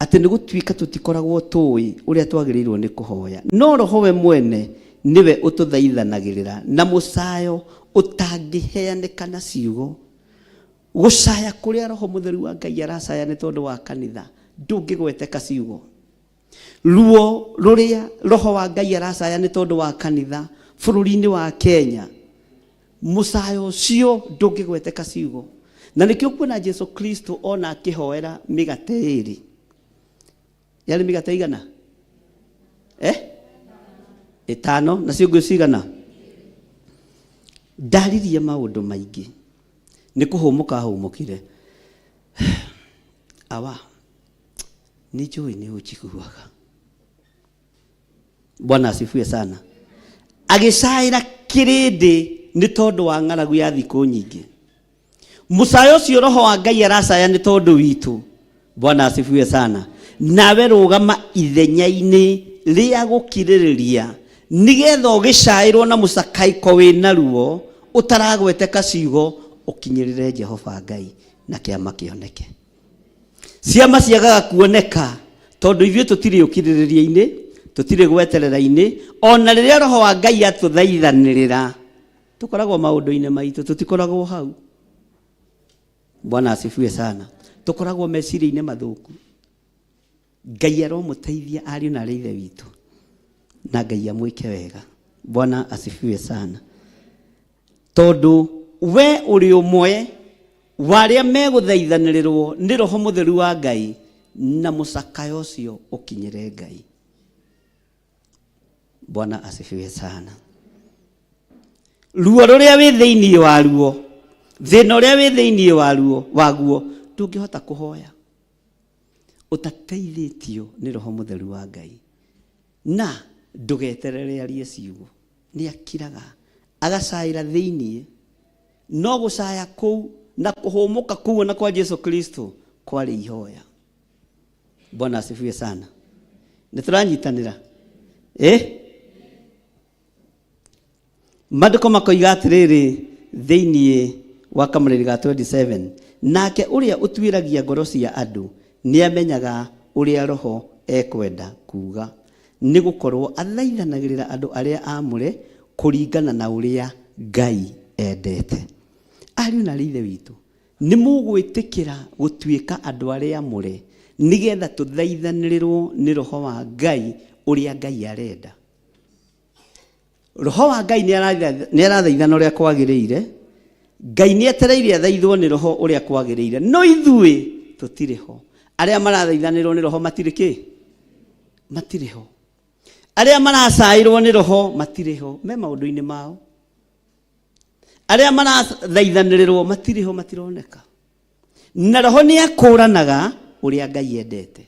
Atĩ nĩ gũtuĩka tũtikoragwo tũĩ ũrĩa twagĩrĩirwo nĩ kũhoya. No Roho we mwene nĩwe ũtũthaithanagĩrĩra na mũcayo ũtangĩheanĩka na ciugo. Gũcaya kũrĩa Roho Mũtheru wa Ngai aracaya nĩ tondũ wa kanitha ndũngĩgweteka ciugo. Ruo rũrĩa Roho wa Ngai aracaya nĩ tondũ wa kanitha bũrũri-inĩ wa Kenya, mũcayo ũcio ndũngĩgweteka ciugo. Na nĩkĩo kuona Jesu Kristo ona akĩhoera mĩgate ĩrĩ. Yarĩ mĩgate igana? Eh? Ĩtano, nacio ngũyũ cigana? Ndaririe maũndũ maingĩ. Nĩ kũhũmũka ahũmũkire. Awa, nĩ njũĩ nĩ ũnjiguaga. Bwana asifiwe sana. Agĩcaĩra kĩrĩndĩ nĩ tondũ wa ng'aragu ya thikũ nyingĩ. Mũcayo ũcio Roho wa Ngai aracaya nĩ tondũ witũ. Bwana asifiwe sana. Nawe rũgama ithenya-inĩ rĩa gũkirĩrĩria nĩgetha ũgĩcaĩrwo na mũcakaiko wĩ naruo ũtaragweteka ciugo ũkinyĩrĩre Jehova Ngai na kĩama kĩoneke. Ciama ciagaga kuoneka tondũ ithuĩ tũtirĩ ũkirĩrĩria-inĩ, tũtirĩ gweterera-inĩ, ona rĩrĩa Roho wa Ngai atũthaithanĩrĩra tũkoragwo maũndũ-inĩ maitũ, tũtikoragwo hau. Bwana asifiwe sana. Tũkoragwo meciria-inĩ mathũku. Ngai aromũteithia ariũ na arĩ ithe witũ, na Ngai amwĩke wega. Bwana asifiwe sana. Tondũ we ũrĩ ũmwe wa arĩa megũthaithanĩrĩrwo nĩ Roho Mũtheru wa Ngai, na mũcakayo ũcio ũkinyĩre Ngai. Bwana asifiwe sana. Ruo rũrĩa wĩ thĩinĩ waruo, thĩna ũrĩa wĩ thĩinĩ waruo waguo, ndũngĩhota kũhoya ũtateithĩtio nĩ Roho Mũtheru wa Ngai. Na ndũgeterere arie ciugo, nĩ akiraga agacaĩra thĩinĩ. No gũcaya kũu na kũhũmũka kũu ona kwa Jesu Kristo kwarĩ ihoya. Bwana asifiwe sana. Nĩ tũranyitanĩra? Eh? Maandĩko makoiga atĩrĩrĩ thĩinĩ wa kamũrĩri ga 27, nake ũrĩa ũtuĩragia ngoro cia andũ nĩamenyaga ũrĩa Roho ekwenda kuuga, nĩ gũkorwo athaithanagĩrĩra andũ arĩa aamũre kũringana na ũrĩa Ngai endete. Ariũ na aarĩ a Ithe witũ, nĩ mũgwĩtĩkĩra gũtuĩka andũ arĩa aamũre nĩgetha tũthaithanĩrĩrwo nĩ Roho wa Ngai ũrĩa Ngai arenda. Roho wa Ngai nĩ arathaithana ũrĩa kwagĩrĩire. Ngai nĩ etereire athaithwo nĩ Roho ũrĩa kwagĩrĩire. No ithuĩ tũtirĩ ho. Arĩa marathaithanĩrwo nĩ Roho matirĩ kĩ? Matirĩ ho. Arĩa maracaĩrwo nĩ Roho matirĩ ho. Me maũndũ-inĩ mao. Arĩa marathaithanĩrĩrwo matirĩ ho, matironeka. Na Roho nĩ akũranaga ũrĩa Ngai endete.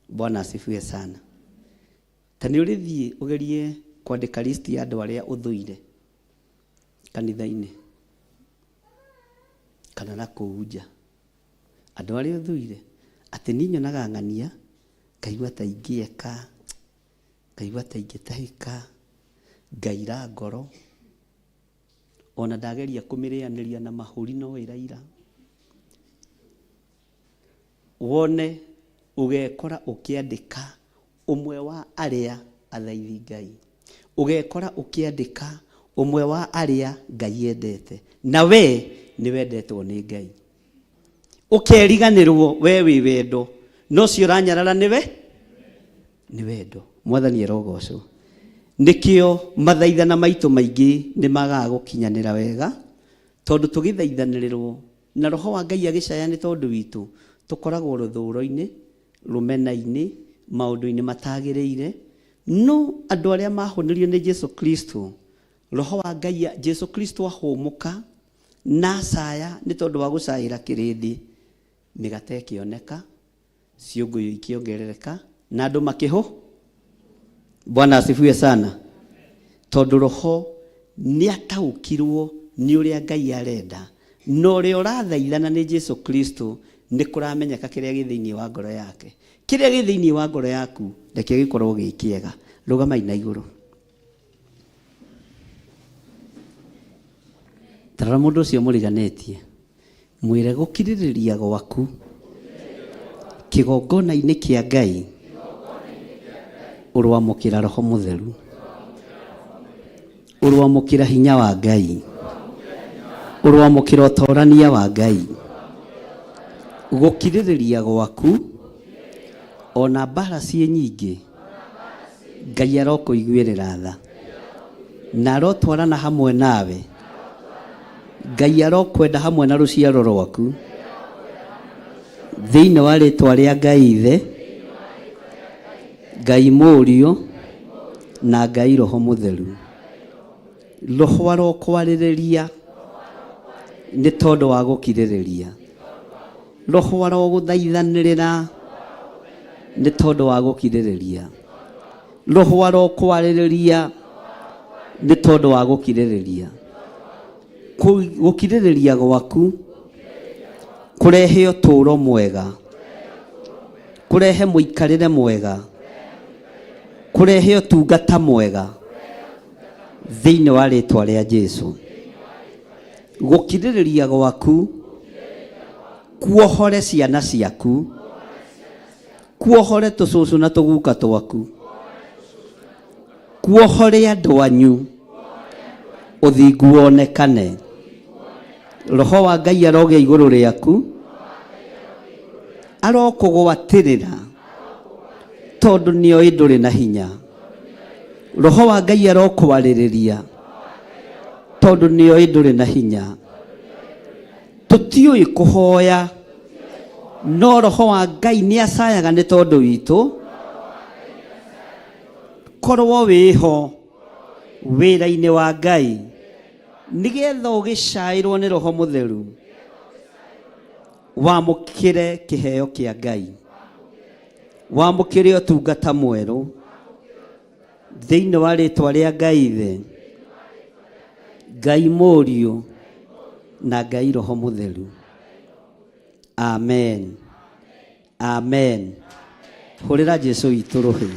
Bwana asifiwe sana. Ta nĩ ũrĩthiĩ ũgerie kwandĩka list ya andũ arĩa ũthũire kanitha-inĩ kana na kũu nja. Andũ arĩa ũthũire, atĩ niĩ nyonaga ng'ania, ngaigua ta ingĩeka, ngaigua ta ingĩtahĩka, ngaira ngoro. Ona ndageria kũmĩrĩanĩria na mahũri no ĩraira. Wone ũgekora ũkĩandĩka ũmwe wa arĩa athaithi Ngai. Ũgekora ũkĩandĩka ũmwe wa arĩa Ngai endete. Na we nĩ wendetwo nĩ Ngai. Ũkeriganĩrwo we wĩ wendo, no ũcio ũranyarara nĩwe nĩ wendo. Mwathani arogocwo. Nĩkĩo mathaithana maitũ maingĩ nĩ magaga gũkinyanĩra wega, tondũ tũgĩthaithanĩrĩrwo na Roho wa Ngai agĩcaya nĩ tondũ witũ, tũkoragwo rũthũro-inĩ, rũmena-inĩ, maũndũ-inĩ matagĩrĩire. No andũ arĩa mahonirio nĩ Jesu Kristo, Roho wa Ngai, Jesu Kristo ahũmũka, Na acaya nĩ tondũ wa gũcaĩra kĩrĩndĩ, mĩgate ĩkĩoneka, ciũngũyũ ikĩongerereka, na andũ makĩhũ. Bwana asifiwe sana. Tondũ Roho nĩ ataũkirwo nĩ ũrĩa Ngai arenda, na ũrĩa ũrathaithana nĩ Jesu Kristo, nĩ kũramenyeka kĩrĩa gĩ thĩinĩ wa ngoro yake. Kĩrĩa gĩ thĩinĩ wa ngoro yaku, reke gĩkorwo gĩ kĩega. Rũgamai na igũrũ. Tarora mũndũ ũcio mũriganĩtie, mwĩre gũkirĩrĩria gwaku kĩgongona-inĩ kĩa Ngai ũrwamũkĩra Roho Mũtheru, ũrwamũkĩra hinya wa Ngai, ũrwamũkĩra ũtorania wa Ngai. Gũkirĩrĩria gwaku ona mbara ciĩ nyingĩ, Ngai arokũiguĩrĩra tha na arotwarana hamwe nawe. Ngai arokwenda hamwe na rũciaro rwaku thĩinĩ wa rĩtwa rĩa Ngai Ithe, Ngai Mũriũ na Ngai Roho Mũtheru. Roho arokwarĩrĩria nĩ tondũ wa gũkirĩrĩria. Roho arogũthaithanĩrĩra nĩ tondũ wa gũkirĩrĩria. Roho arokwarĩrĩria nĩ tondũ wa gũkirĩrĩria. Gũkirĩrĩria gwaku kũrehe ũtũũro mwega, kũrehe mũikarĩre mwega, kũrehe ũtungata mwega thĩinĩ wa rĩtwa rĩa Jesu. Gũkirĩrĩria gwaku kuohore ciana ciaku, kuohore tũcũcũ na tũguka twaku, kuohore andũ anyu, ũthingu wonekane. Roho wa Ngai arogĩa igũrũ rĩaku, arokũgwatĩrĩra tondũ nĩoĩ ndũrĩ na hinya. Roho wa Ngai arokwarĩrĩria tondũ nĩoĩ ndũrĩ na hinya. Tũtiũĩ kũhoya, no Roho wa Ngai nĩ acayaga nĩ tondũ witũ. Korwo wĩho wĩra-inĩ wa Ngai nĩgetha ũgĩcaĩrwo nĩ Roho Mũtheru, wamũkĩre kĩheo kĩa Ngai, wamũkĩre ũtungata mwerũ thĩinĩ wa rĩtwa rĩa Ngai Ithe, Ngai Mũriũ na Ngai Roho Mũtheru. Amen. Amen. Hũrĩra Jesu witũ rũhĩ.